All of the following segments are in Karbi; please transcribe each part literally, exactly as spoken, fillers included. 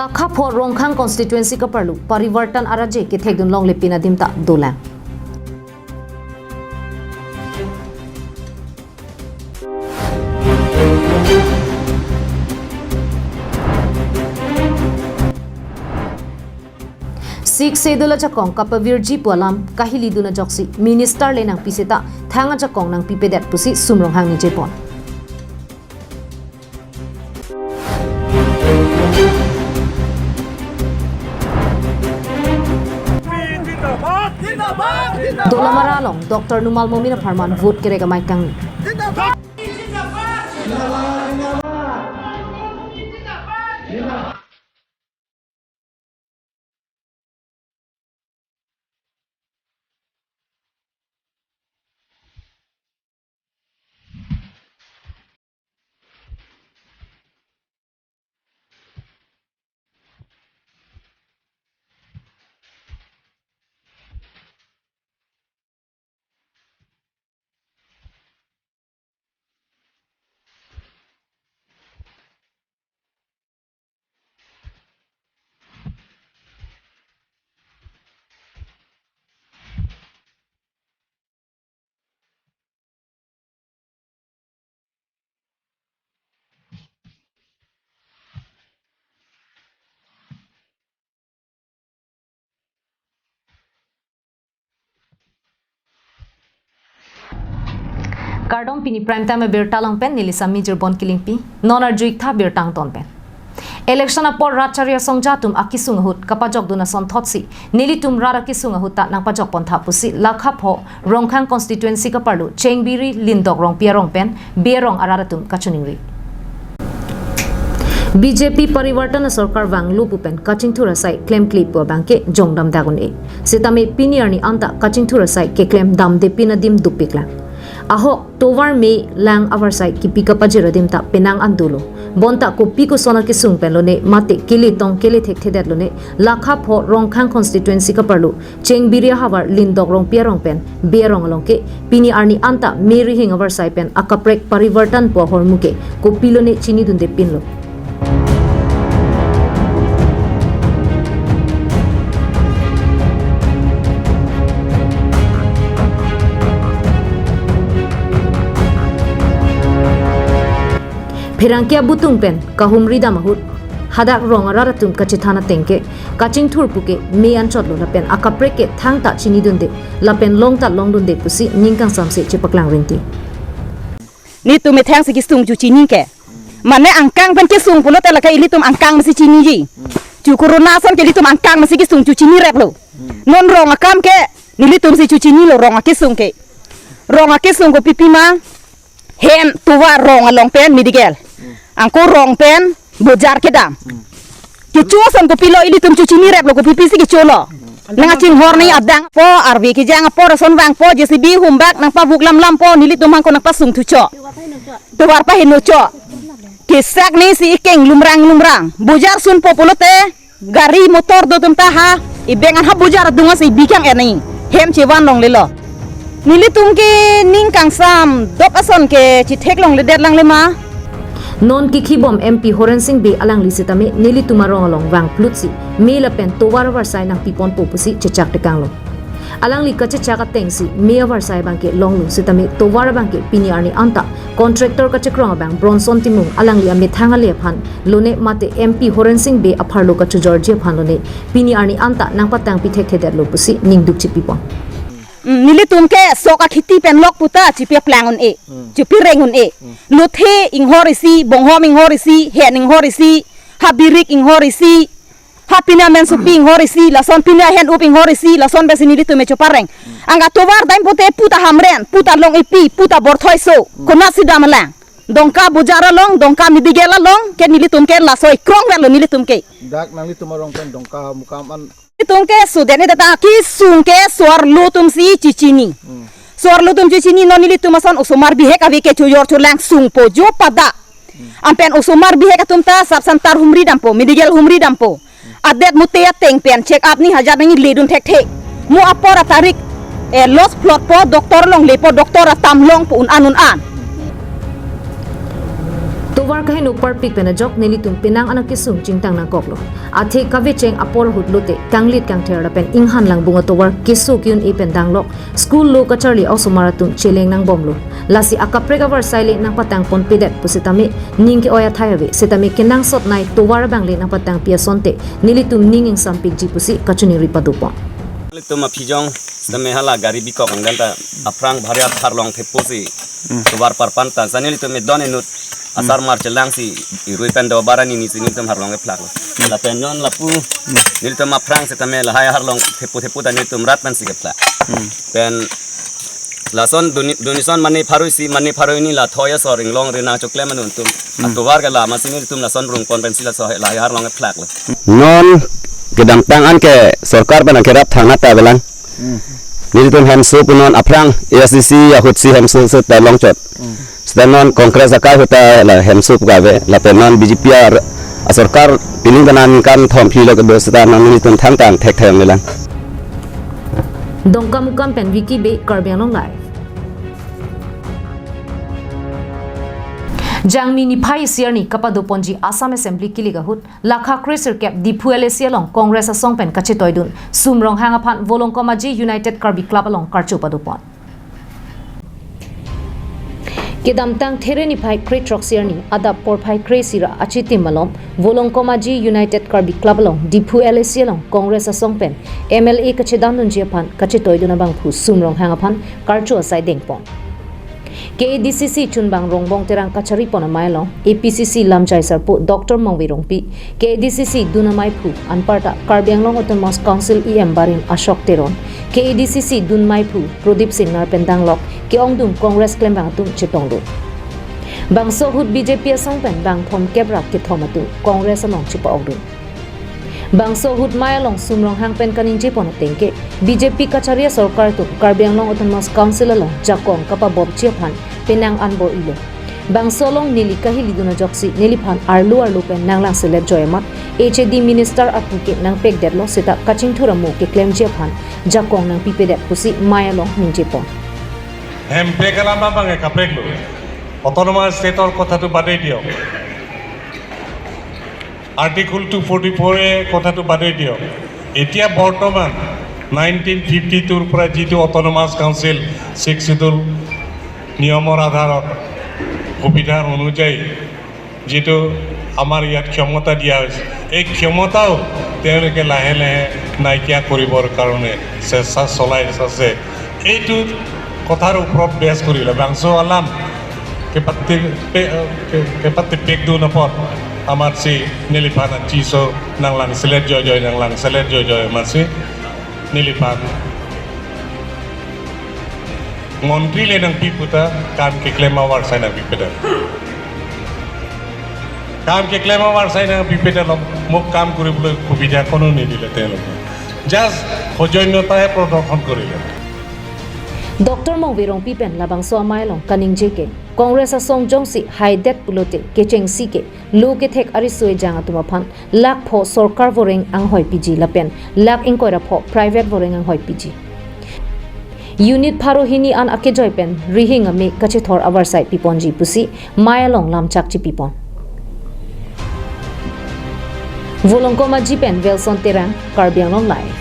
Lakha pho Rongkhang constituency kaparlo Parivartan araje kethekdun longle pin adim ta dolang. Sixth Schedule ajakong kapavirji pu alam kahilidun ajoksi minister le nangpi seta thang ajakong nangpipedet pusi Sum Ronghang ningje pon. Dolamara along Doctor Numal Momin apharman vote kerek amei kangni. Kardom, pini prime time abirta along pen neli Sami Jirbon Kilingpi, non arju-ik tha birta angton pen. Election apor rat chari asongja atum akesung ahut kapajokdun asonthotsi nelitum rat akesung ahut ta nangpajok pon tha pusi Lakha pho Rongkhang constituency kaparlo Chengbiri Lindok Rongpi arong pen Bey arong arat atum kachiningri. B J P Parivartan asorkar vanglo pu pen kachingthur asai klemkle pu abangke jongdam dak un-e. Sitame pini arni anta kachingthur asai keklem damde pin adim dopiklang. Ahok tovar me lang avarsai kipi kapajir adim ta penang an dolo. Bonta kopi koson akesung pen lone mate kele tong kele thekthedet lone Lakha pho Rongkhang constituency kaparlo Chengbiri ahavar Lindok Rongpi arong pen Bey arong along ke pini arni anta me rihing avarsai pen akaprek Parivartan pu ahormu ke kopilo ne chinidunde pinlo. Pherangke abutung pen kahumri dam ahut hadak rong arat atum kachethan ateng ke kachingthur puke me anchotlo lapen akaprek ke thangta chinidunde lapen longta longdunde pusi ning kangsamse chepaklang rinti. Netum methang si kesung chu chini ke. Mane angkang pen kesung pulote lake ilitum angkang masi chiniji. Chu corona ason ke ilitum angkang masi kesung chu chinireplo. Non rong akam ke nelitum si chu chinilo rong akesung ke. Rong akesung kopi pima. Hem tovar rong along pen medical. Angko rong pen bojar kedam. Kecho ason kopilo ilitum chu chinireplo kopi pisi kecholo. Nangchinghor ni adang po arve kejang apor ason vangpo J C B humbak nangpavuk lamlampo nelitum hangko nangpasung thucho. Tovar pahenocho. Kesak ni si ikeng lumrang lumrang. Bojar sunpo pulote gari motor do atum ta ha, ibeng an ha bojar adung asi bikang eni. Hem chevan longlelo. Nelitum ke ning kangsam dop ason ke chethek longledet langlema. Non kikhibom M P Horen Sing Bey alangli sitame nelitum arong along vangplutsi me lapen tovar avarsai nangpiponpo pusi chechak tekanglo. Alangli kachechak atengsi me avarsai abangke longlo sitame tovar abangke pini arni anta contractor kachekrong abang Bronson Timung alangli amethang ale aphan lone mate M P Horen Sing Bey apharlo kachojorji aphan lone pini arni anta nangpatangpi thekthedetlo pusi ningduk chipipon. Mm, nelitum ke sok akhiti pen lok puta chipeplang un-e, chipireng un-e. Lothe inghor isi, bonghom inghor isi, hen inghor isi, habirik inghor isi, ha pini amen supi inghor isi, lason pini ahen up inghor isi, lason pensi nelitum me chopareng. Angka tovar dam pote puta hamren, puta long ipi, puta borthoi so, konatsi dam alang. Dongka bojar along, dongka medical along, ke nelitum ke laso ikrong velo nelitum ke. Dak nanglitum arong pen Dongka Mukam an. Nelitum ke sudene data kesung ke so-arlo atum si chichini. So-arlo atum chichini non nelitum ason osomar bihek ave ke chojor cholang sungpo jo pada. Anpen osomar bihek atum ta sub center humri dampo, medical humri dampo. Adet mute ateng pen check up ni hajar nangji ledun thekthe. Mo apor atarik, eh, los plot po doctor longlepo, doctor atam longpo un-an un-an. Tovar kaheno parpik pen ajok nelitum penang anak kesung chingtang nangkoklo. Athe kavecheng apor ahut lote kanglit kangther lapen inghan langbung atovar keso ke-un-e pen danglok, school lo kacharli a-osomar atum cheleng nangbomlo. Lasi akaprek avarsai le nangpatang ponpedet pusitame ning ke-oi athai ave, sitame kenangsot nei tovar abang le nangpatangpi asonte nelitum ning ingsampikji pusi kachiningri padopon. Nelitum aphijong sitame hala gari bikok angdanta aphrang bhari apharlong thepo si tovar parpan ta. Sa nelitum edon inut asar mar chelang si irui pen do barani ni si nelitum harlong kephlaklo. Lapen non lapu nelitum aphrang sitame lahai harlong thepo thepo ta nelitum rat pen si kephlak. Pen lason duni-, dunison mane pharo isi, mane pharo hini la thoi asor inglong rinang choklem anun tum. Atovar ke la masi nelitum lason rungpon pen si laso lahai harlong kephlaklo. Non kedamtang an ke sorkar pen kerap thang nata avelang. Nelitum hemso punon aphrang A I C C ahut si hemso seta longchot. Seta non Congress akai ahut ta la hemso pu kave, lapen non B J P ar asorkar pining kanan kan thom phli lo kedo seta non nelitum thangtang thekthe avelang. Dongkamukam pen Vicky Bey, Karbi Anglong Live. Jangmi niphai isi arni kapadoponji Assam Assembly kilik ahut, lakha kre sirkep Diphu L A C along Congress asong pen kachetoidun Sum Ronghang aphan Volongkom Aji United Karbi Club along karcho padopon. Kedamtang There niphai kre throksi arni adap porphai kre isi ra achitim malom Volongkom Aji United Karbi Club along Diphu L A C along Congress asong pen M L A kachedandunji aphan kachetoidun abangphu Sum Ronghang aphan karcho asai dengpon. K A D C C chunbang Rongbong Terang kacharipon amei along A P C C lamjai sarpo Doctor Mongve Rongpi, K A D C C dun ameiphu anparta Karbi Anglong Autonomous Council E M Barim Ashok Teron, K A D C C dun meiphu Prodip Singnar pen danglok ke-ongdung Congress klembang atum chetongdun. Bangso ahut B J P asong pen bang thomkep ra kethom atum Congress along chepa-okdun. Bangso ahut mei along Sum Ronghang pen kaningjepon ateng ke B J P kachari asorkar atum Karbi Anglong Autonomous Council along jakong kapabopji aphan penang an bor-ilo. Bangso along neli kahilidun ajoksi neliphan arlo arlo pen nanglangselet joi amat H A D minister apu ke nangpekdetlo seta kachingthur amo keklemji aphan jakong nangpipedet pusi mei along ningjepon. Hempek alam abang ekapreklo. Autonomous state-or kotha tu bade diyo. Article two forty-four A kotha tu bade diyo. এতিয়া বৰ্তমান nineteen fifty tour পৰা যিটো autonomous council six schedule নিয়মৰ আধাৰত সুবিধাৰ অনুযায়ী যিটো আমাৰ ইয়াত ক্ষমতা দিয়া হৈছে, এই ক্ষমতাও তেওঁলোকে লাহে লাহে নাইকিয়া কৰিবৰ কাৰণে চেষ্টা চলাই আছে। এইটো কথাৰ ওপৰত বেছ কৰি লয় বাংছ' আলাম কেপাতি-, পে-, কে-, kepatipik dun apot amatsi neliphan achiso nanglangselet joijoi, nanglangselet joijoi amatsi neliphan মন্ত্ৰী le nangpi puta kam keklem avarsai nangpipedet. Kam keklem avarsai nangpipedet lo, মোক কাম কৰিবলৈ সুবিধা কোনো নিদিলে তেওঁলোকে। জাষ্ট সৌজন্যতাহে প্ৰদৰ্শন কৰিলে। Doctor Mongve Rongpi pen labangso amei along kaningje ke Congress asong jongsi haidet pulote kechengsi ke lo kethek ariso ejang atum aphan lakh pho sorkar voreng anghoi piji lapen lakh ingkoi ra pho private voreng anghoi piji. Unit pharo hini an akejoi pen rihing ame kachethor avarsai piponji pusi mei along lamchak chipipon. Volongkom Aji pen Wilson Terang, Karbi Anglong Live.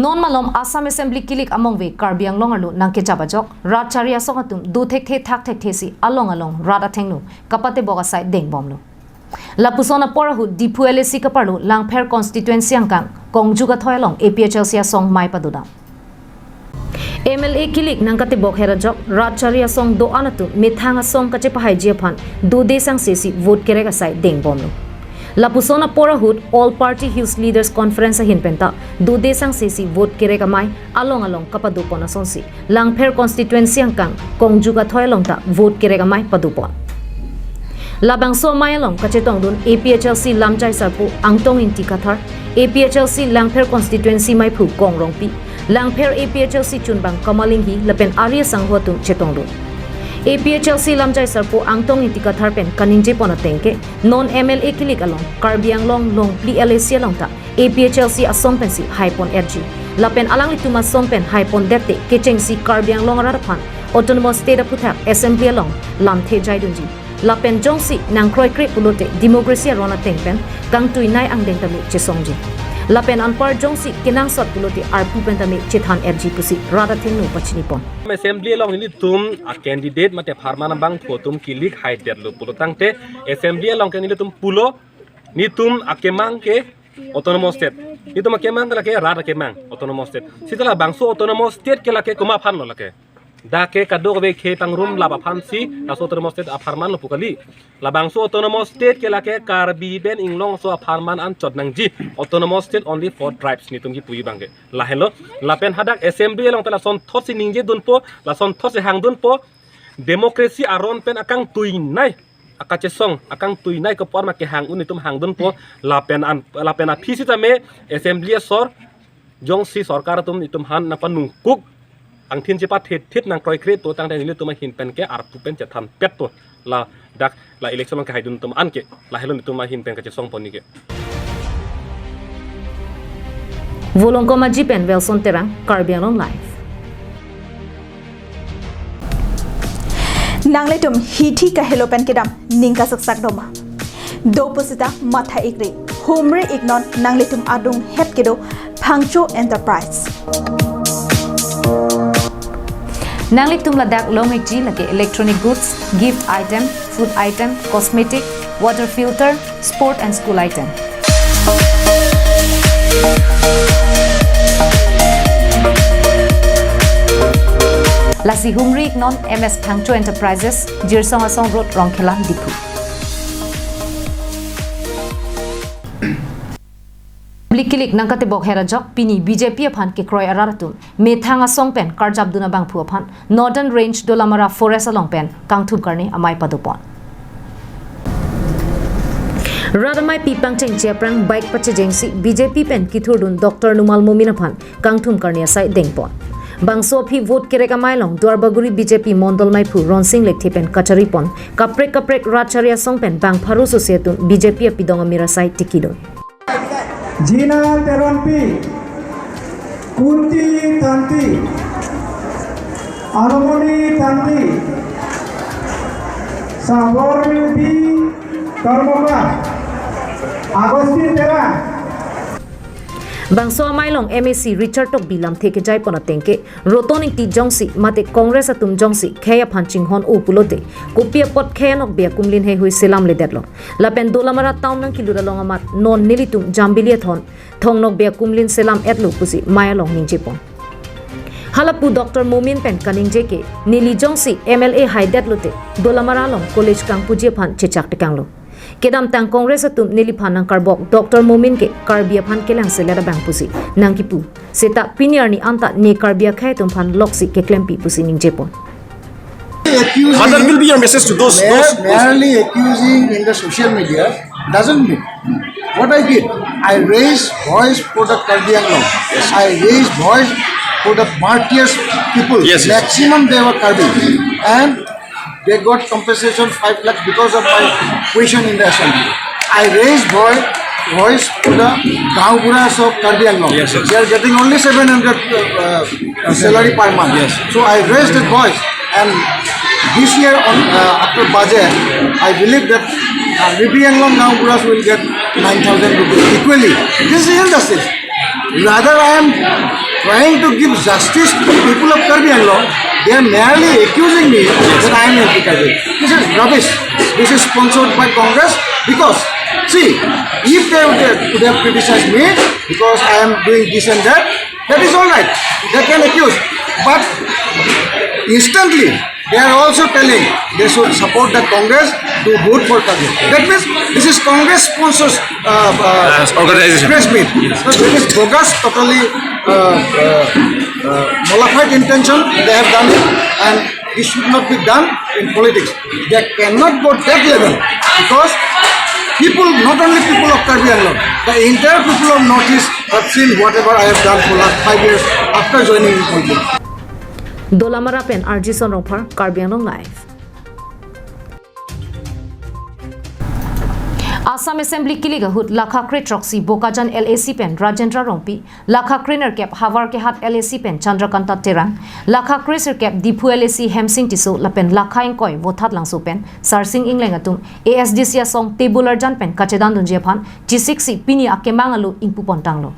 Non malom Assam Assembly kilik amongve Karbi Anglong arlo nangkejap ajok, rat chari asong atum do thekthe thak thekthe si along along rat athengno kapatebok asai dengbomlo. Lapuson apor ahut Diphu L A C kaparlo Langpher constituency angkang Kongju Kathoi along A P H L C asong mei padodam. M L A kilik nangkatebok her ajok rat chari asong do-an atum methang asong kachepahaiji aphan dode sangse si vote kerek asai dengbomlo. Lapuson apor ahut All Party Hills Leaders Conference ahin penta dode sangse si vote kerek amei along along kapadopon asonsi Langpher constituency angkang Kongju Kathoi along ta vote kerek amei padopon. Labangso amei along kachetongdun A P H L C lamjai sarpo Angtong Ingti Kathar, A P H L C Langpher constituency meiphu Kong Rongpi, Langpher A P H L C chunbang Kamal Inghi lapen ari asangho atum chetongdun. A P H L C lamjai sarpo Angtong Ingti Kathar pen kaningjepon ateng ke non M L A kilik along Karbi Anglong Longpli L A C along ta A P H L C asong pensi haipon erji. Lapen alanglitum ason pen hai pondet te kechengsi Karbi Anglong arat aphan Autonomous State aphuthak Assembly along lamthe jaidunji. Lapen jongsi nangkroikre pulote democracy aron ateng pen kangtuinei angdeng tame chesongji. Lapen anpar jongsi kenangsot pulote arpu pen tame chethan-etji pusi rat athengno pachinipon. Assembly along nelitum a candidate mate apharman abangphu atum kilik haidetlo pulo tangte Assembly along ke nelitum pulo nelitum akemang ke Autonomous State. Nelitum akemang ke lake rat akemang Autonomous State. Seta labangso Autonomous State ke lake komat aphanlo lake. Dak ke kadokave khei pangrum lap aphansi laso Autonomous State apharmanlo pu kali. Labangso Autonomous State ke lake Karbi pen inglongso apharman anchot nangji. Autonomous State only for tribes nelitum kipuji abangke. Lahenlo. Lapen hadak Assembly along pen lasonthotsi ningjedunpo, lasonthotsi hangdunpo. Democracy aron pen akangtuinei, akachesong, akangtuinei kepor ma kehang un nelitum hangdunpo, lapen an, lapen aphi sitame Assembly asor jongsi sorkar atum nelitum aphan nangpanungkuk, angthin chepathethet nangkroikre pulo tangte nelitum ahin pen ke arpu pen chethanpetpo. Ladak la election along kehaidun atum anke, lahelo nelitum ahin pen kachesongpon nike. Volongkom Aji pen Wilson Terang, Karbi Anglong Live. Nanglitum hithi kahelo pen kedam ning kasaksak doma. Do pusita matha-ikri, humri-iknon nanglitum adunghet kedo Phangcho Enterprise. Nanglitum ladak long-ikji lake electronic goods, gift item, food item, cosmetic, water filter, sport and school item. Lasi humri-iknon M S Phangcho Enterprises, Jirsong Asong Road, Rongkhelan, Diphu. Public kilik nangkatebok her ajok pini B J P aphan kekroi arat atum methang asong pen karjapdun abangphu aphan Northern Range Dolamara Forest along pen kangthum karne amei padopon. Rat ameipi pangchengche aphrang bike pachejengsi B J P pen kithurdun Doctor Numal Momin aphan kangthum karne asai dengpon. Bangso aphi vote kerek amei along Duarbagori B J P Mondol Meiphu Ronsing Lekthe pen kacharipon. Kaprek kaprek rat chari asong pen bang pharo sose atum B J P apidong amir asai tikidun. Jina Teronpi, Kunti Tanti, Anamoni Tanti, Sabor B Karmokar, Agustin Terang. Bangso amei along M A C Richard Tokbi lamthe kejaipon ateng ke, Roton Ingti jongsi mate Congress atum jongsi khei aphan chinghon-o pulote, kopi apot khei anokbe akumlin heihui selamledetlo. Lapen Dolamara town nangkelut along amat non nelitum Jambili athon thong nokbe akumlin selam-etlo pusi mei along ningjepon. Halapu Doctor Momin pen kaningje ke, neli jongsi M L A haidetlote Dolamara along college kangpuji aphan chechak tekanglo. Kedamtang Congress atum neliphan nangkarbok Doctor Momin ke Karbi aphan kelangselet abang pusi nangkipu. Seta pini arni anta ne Karbi akhei atum aphan loksi keklempi pusi ningjepon. Accusing, Mother, will be your message to those, mer-, those, those merely accusing in the social media doesn't mean. What I did, I raised voice for the Karbi Anglong. Yes. I raised voice for the martyrs people. Yes, yes. Maximum they were Karbi. And they got compensation five lakhs because of my question in the assembly. I raised voi-, voice to the Gaonburas of Karbi Anglong. Yes, yes. They are getting only seven hundred, uh, uh, salary per month. Yes. So I raised that voice, and this year on, uh, after budget, I believe that, uh, B B Anglong Gaonburas will get nine thousand rupees equally. This is injustice. Rather, I am trying to give justice to the people of Karbi Anglong. They are merely accusing me that I am anti-Karbi. This is rubbish. This is sponsored by Congress because, see, if they would, would have criticized me because I am doing this and that, that is all right. They can accuse. But instantly, they are also telling they should support the Congress to vote for Karbi. That means this is Congress sponsors, uh, uh, Yes, organization. Press meet. Yes. So that is bogus, totally, uh, uh, uh, mollified intention they have done it, and this should not be done in politics. They cannot go that level because people, not only people of Karbi Anglong, the entire people of Northeast have seen whatever I have done for last five years after joining in politics. Dolamara pen R J Son Rongphar, Karbi Anglong Live. Assam Assembly kilik ahut lakha kre throksi Bokajan L A C pen Rajendra Rongpi, lakha kre nerkep Howraghat L A C pen Chandrakanta Terang, lakha kre sirkep Diphu L A C Hemsing Tisso lapen lakha ingkoi Vothatlangso pen Sarsing Engleng atum A S D C asong table arjan pen kachedandunji aphan chesiksi pini akemang alo ingpupontanglo.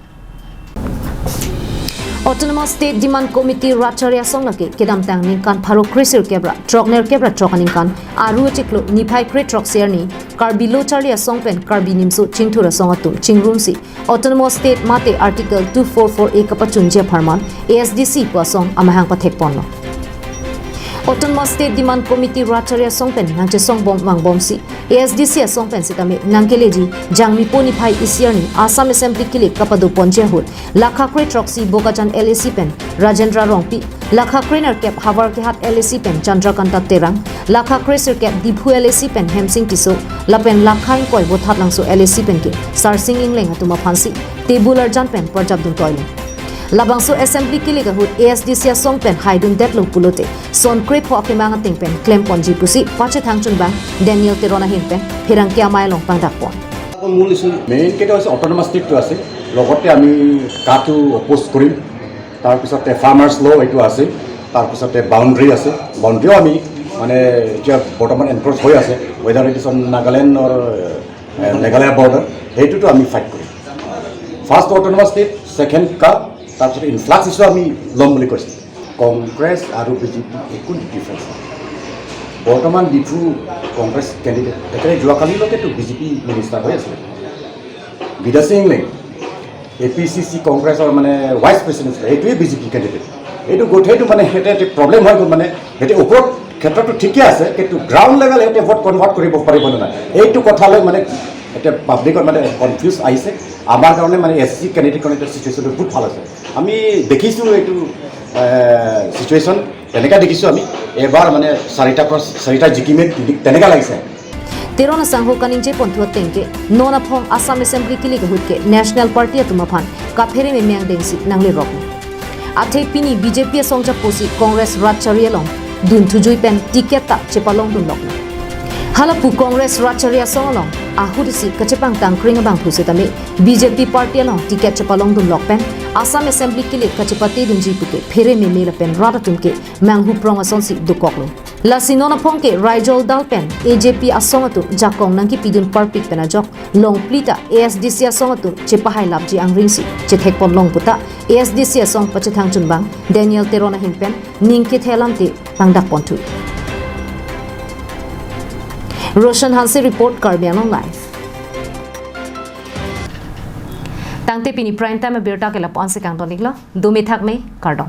Autonomous State Demand Committee rat charli asong lake kedamtang ningkan pharo kre sirkep ra throk nerkep ra throk aningkan Aru achiklo niphai kre throksi arni Karbi Lo Charli Asong pen Karbi Nimso Chingthur Asong atum chingrumsi Autonomous State mate Article two four four A kapachunji apharman A S D C pu asong amahang pathekponlo. Autonomous State Demand Committee rat charli asong pen nangchesongbom vangbomsi A S D C asong pen sitame nangkeleji Jangmipo niphai isi arni Assam Assembly kilik kapadoponji ahut lakha kre throksi Bokajan L A C pen Rajendra Rongpi, lakha kre nerkep Howraghat L A C pen Chandrakanta Terang, lakha kre sirkep Diphu L A C pen Hemsing Tisso, lapen lakha ingkoi Vothatlangso L A C pen ke Sarsing Engleng atum aphansi table arjan pen parjapduntoilo. Labangso Assembly kilik ahut A S D C asong pen haidundetlo pulote son krepho akemang ateng pen klemponji pusi pachethang chunbang Daniel Teron ahin pen pherangke amei along pangdakpon. মূল issue main কেইটা হৈছে অট'নমাছ ষ্টেটটো আছে, লগতে আমি কাটো অপ'জ কৰিম, তাৰপিছতে ফাৰ্মাৰ্ছ ল' এইটো আছে, তাৰপিছতে বাউণ্ডেৰী আছে। বাউণ্ডেৰীও আমি মানে এতিয়া বৰ্তমান এনফৰ্চ হৈ আছে, whether it is on Nagaland or Meghalaya border, সেইটোতো আমি ফাইট কৰিম। ফাৰ্ষ্ট অট'নমাছ ষ্টেট, ছেকেণ্ড কা, তাৰপিছত ইনফ্লাক্স ইছ্যু আমি ল'ম বুলি কৈছে। কংগ্ৰেছ আৰু বি জে পি একো ডিফাৰেঞ্চ নাই। বৰ্তমান ডিফু কংগ্ৰেছ কেণ্ডিডেট, তেখেতে যোৱাকালিলৈকেতো বি জে পি মিনিষ্টাৰ হৈ আছিলে। বিদ্যাসিং ইংলেং এ পি চি চি কংগ্ৰেছৰ মানে ভাইচ প্ৰেচিডেণ্ট আছিলে, এইটোৱে বি জে পি কেণ্ডিডেট। এইটো গোটেইটো মানে সিহঁতে এতিয়া প্ৰব্লেম হৈ গ'ল, মানে সিহঁতে ওপৰত ক্ষেত্ৰতো ঠিকে আছে, কিন্তু গ্ৰাউণ্ড লেভেল সিহঁতে ভোট কনভাৰ্ট কৰিব পাৰিব নে নাই, এইটো কথালৈ মানে এতিয়া পাব্লিকত মানে কনফিউজ আহিছে। আমাৰ কাৰণে মানে এ চি চি কেণ্ডিডেট কাৰণে এতিয়া চিটুৱেশ্যনটো বহুত ভাল আছে। আমি দেখিছোঁ এইটো চিটুৱেশ্যন, তেনেকৈ দেখিছোঁ আমি। এবাৰ মানে চাৰিটা পৰা চাৰিটা জিকিমে, তেনেকৈ লাগিছে। Teron asangho kaningjepon thu ateng ke, non aphong Assam Assembly kilik ahut ke National Party atum aphan kaphere meme angdengsi nangliroklo. Athe pini B J P asong japosi Congress rat charli along dunthu jui pen ticket ta chepalongdunloklo. Halapu Congress rat charli asong along ahut isi kachepangtang kring abangphu setame B J P party along ticket chepalongdunlok pen Assam Assembly kilik kachepatedunji puke phere meme lapen rat atum ke manghuprong asonsi dokoklo. Lasi non aphong ke Raijol dal pen A J P asong atum jakong nangkipidun parpik pen ajok longpli ta A S D C asong atum chepahailapji angringsi chethekponlong puta A S D C asong pachethang chunbang Daniel Teron ahin pen ning kethe alamte pangdakponthu. Roshan Hanse report, Karbi Anglong Live. Tangte pini prime time abirta ke lapu-ansi kangton-iklo, dome thakme, kardom.